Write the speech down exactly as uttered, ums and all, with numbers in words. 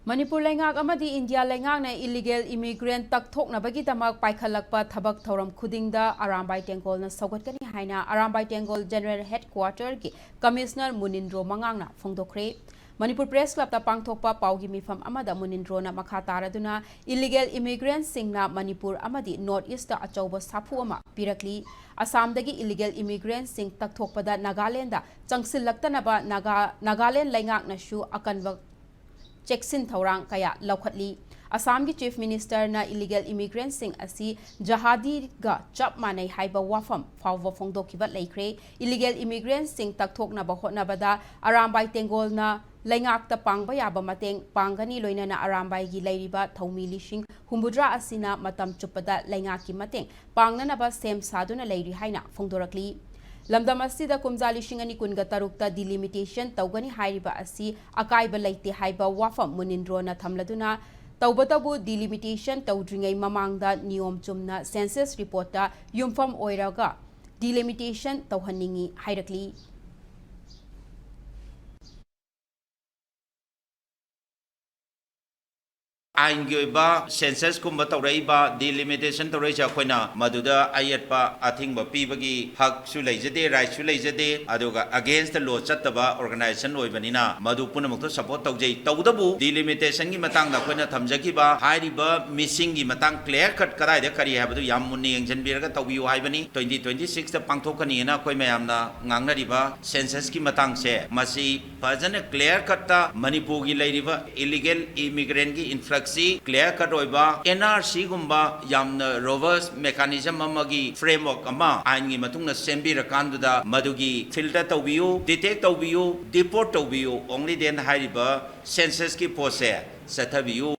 ꯃꯅꯤꯄꯨꯔ ꯂꯩꯉꯥꯛ ꯑꯃꯗꯤ ꯏꯟꯗꯤꯌꯥ ꯂꯩꯉꯥꯛꯅ illegal immigrant ꯇꯛꯊꯣꯛꯅꯕꯒꯤꯗꯃꯛ ꯄꯥꯏꯈꯠꯂꯛꯄ ꯊꯕꯛ ꯊꯧꯔꯝ ꯈꯨꯗꯤꯡꯗ ꯑꯔꯥꯝꯕꯥꯏ ꯇꯦꯡꯒꯣꯜꯅ ꯁꯧꯒꯠꯀꯅꯤ ꯍꯥꯏꯅ Arambai ꯇꯦꯡꯒꯣꯜ General Headquarterꯒꯤ Commissioner ꯃꯨꯅꯤꯟꯗ꯭ꯔꯣ ꯃꯉꯥꯡꯅ ꯐꯣꯡꯗꯣꯛꯈ꯭ꯔꯦ꯫ Manipur Press Clubꯇ ꯄꯥꯡꯊꯣꯛꯄ ꯄꯥꯎꯒꯤ ꯃꯤꯐꯝ ꯑꯃꯗ ꯃꯨꯅꯤꯟꯗ꯭ꯔꯣꯅ ꯃꯈꯥ ꯇꯥꯔꯗꯨꯅ, illegal immigrantꯁꯤꯡꯅ ꯃꯅꯤꯄꯨꯔ ꯑꯃꯗꯤ North Eastꯇ ꯑꯆꯧꯕ ꯁꯥꯐꯨ ꯑꯃ ꯄꯤꯔꯛꯂꯤ꯫ ꯑꯁꯥꯝꯗꯒꯤ illegal immigrantꯁꯤꯡ ꯇꯛꯊꯣꯛꯄꯗ ꯅꯥꯒꯥꯂꯦꯟꯗ ꯆꯪꯁꯤꯜꯂꯛꯇꯅꯕ ꯅꯥꯒꯥ-, ꯅꯥꯒꯥꯂꯦꯟ ꯂꯩꯉꯥꯛꯅꯁꯨ ꯑꯀꯟꯕ ꯆꯦꯛꯁꯤꯟ ꯊꯧꯔꯥꯡ ꯀꯌꯥ ꯂꯧꯈꯠꯂꯤ꯫ ꯑꯁꯥꯝꯒꯤ Chief Ministerꯅ illegal immigrantꯁꯤꯡ ꯑꯁꯤ ꯖꯍꯥꯗꯤꯒ ꯆꯞ ꯃꯥꯟꯅꯩ ꯍꯥꯏꯕ ꯋꯥꯐꯝ ꯐꯥꯎꯕ ꯐꯣꯡꯗꯣꯛꯈꯤꯕ ꯂꯩꯈ꯭ꯔꯦ꯫ Illegal immigrantꯁꯤꯡ ꯇꯛꯊꯣꯛꯅꯕ ꯍꯣꯠꯅꯕꯗ ꯑꯔꯥꯝꯕꯥꯏ ꯇꯦꯡꯒꯣꯜꯅ ꯂꯩꯉꯥꯛꯇ ꯄꯥꯡꯕ ꯌꯥꯕ ꯃꯇꯦꯡ ꯄꯥꯡꯒꯅꯤ, ꯂꯣꯏꯅꯅ ꯑꯔꯥꯝꯕꯥꯏꯒꯤ ꯂꯩꯔꯤꯕ ꯊꯧꯃꯤ ꯂꯤꯁꯤꯡ ꯍꯨꯝꯐꯨꯇꯔꯥ ꯑꯁꯤꯅ ꯃꯇꯝ ꯆꯨꯞꯄꯗ ꯂꯩꯉꯥꯛꯀꯤ ꯃꯇꯦꯡ ꯄꯥꯡꯅꯅꯕ ꯁꯦꯝ ꯁꯥꯗꯨꯅ ꯂꯩꯔꯤ ꯍꯥꯏꯅ ꯐꯣꯡꯗꯣꯔꯛꯂꯤ꯫ ꯂꯝꯗꯝ ꯑꯁꯤꯗ ꯀꯨꯝꯖꯥ ꯂꯤꯁꯤꯡ ꯑꯅꯤ ꯀꯨꯟꯒ ꯇꯔꯨꯛꯇ delimitation ꯇꯧꯒꯅꯤ ꯍꯥꯏꯔꯤꯕ ꯑꯁꯤ ꯑꯀꯥꯏꯕ ꯂꯩꯇꯦ ꯍꯥꯏꯕ ꯋꯥꯐꯝ ꯃꯨꯅꯤꯟꯗ꯭ꯔꯣꯅ ꯊꯝꯂꯗꯨꯅ, ꯇꯧꯕꯇꯕꯨ delimitation ꯇꯧꯗ꯭ꯔꯤꯉꯩ ꯃꯃꯥꯡꯗ ꯅꯤꯌꯣꯝ ꯆꯨꯝꯅ census reportꯇ ꯌꯨꯝꯐꯝ ꯑꯣꯏꯔꯒ delimitation ꯇꯧꯍꯟꯅꯤꯡꯏ ꯍꯥꯏꯔꯛꯂꯤ꯫ ꯑꯥꯏꯟꯒꯤ ꯑꯣꯏꯕ censusꯀꯨꯝꯕ ꯇꯧꯔꯛꯏꯕ, delimitation ꯇꯧꯔꯛꯏꯁꯦ ꯑꯩꯈꯣꯏꯅ ꯃꯗꯨꯗ ꯑꯌꯦꯠꯄ ꯑꯊꯤꯡꯕ ꯄꯤꯕꯒꯤ ꯍꯛꯁꯨ ꯂꯩꯖꯗꯦ, rightꯁꯨ ꯂꯩꯖꯗꯦ, ꯑꯗꯨꯒ against the law ꯆꯠꯇꯕ organization ꯑꯣꯏꯕꯅꯤꯅ ꯃꯗꯨ ꯄꯨꯝꯅꯃꯛꯇꯣ support ꯇꯧꯖꯩ꯫ ꯇꯧꯕꯇꯕꯨ delimitation ꯒꯤ ꯃꯇꯥꯡꯗ ꯑꯩꯈꯣꯏꯅ ꯊꯝꯖꯈꯤꯕ ꯍꯥꯏꯔꯤꯕ ꯃꯤꯁꯤꯡꯒꯤ ꯃꯇꯥꯡ clear cut ꯀꯗꯥꯏꯗ ꯀꯔꯤ ꯍꯥꯏꯕꯗꯨ ꯌꯥꯝ ꯃꯨꯟꯅ ꯌꯦꯡꯁꯤꯟꯕꯤꯔꯒ ꯇꯧꯕꯤꯌꯨ ꯍꯥꯏꯕꯅꯤ꯫ Twenty twenty six ꯇ ꯄꯥꯡꯊꯣꯛꯀꯅꯤꯅ ꯑꯩꯈꯣꯏ ꯃꯌꯥꯝꯅ ꯉꯥꯡꯅꯔꯤꯕ censusꯀꯤ ꯃꯇꯥꯡꯁꯦ, ꯃꯁꯤ ꯐꯖꯅ clear cutꯇ ꯃꯅꯤꯄꯨꯔꯒꯤ ꯂꯩꯔꯤꯕ illegal immigrantꯀꯤ influxꯁꯤ clear cut ꯑꯣꯏꯕ, NRCꯒꯨꯝꯕ ꯌꯥꯝꯅ robust mechanism ꯑꯃꯒꯤ framework ꯑꯃ ꯑꯥꯏꯟꯒꯤ ꯃꯇꯨꯡꯗ ꯁꯦꯝꯕꯤꯔꯀꯥꯟꯗꯨꯗ ꯃꯗꯨꯒꯤ filter ꯇꯧꯕꯤꯌꯨ, detect ꯇꯧꯕꯤꯌꯨ, deport ꯇꯧꯕꯤꯌꯨ, only then ꯍꯥꯏꯔꯤꯕ censusꯀꯤ ꯄꯣꯠꯁꯦ ꯆꯠꯊꯕꯤꯌꯨ꯫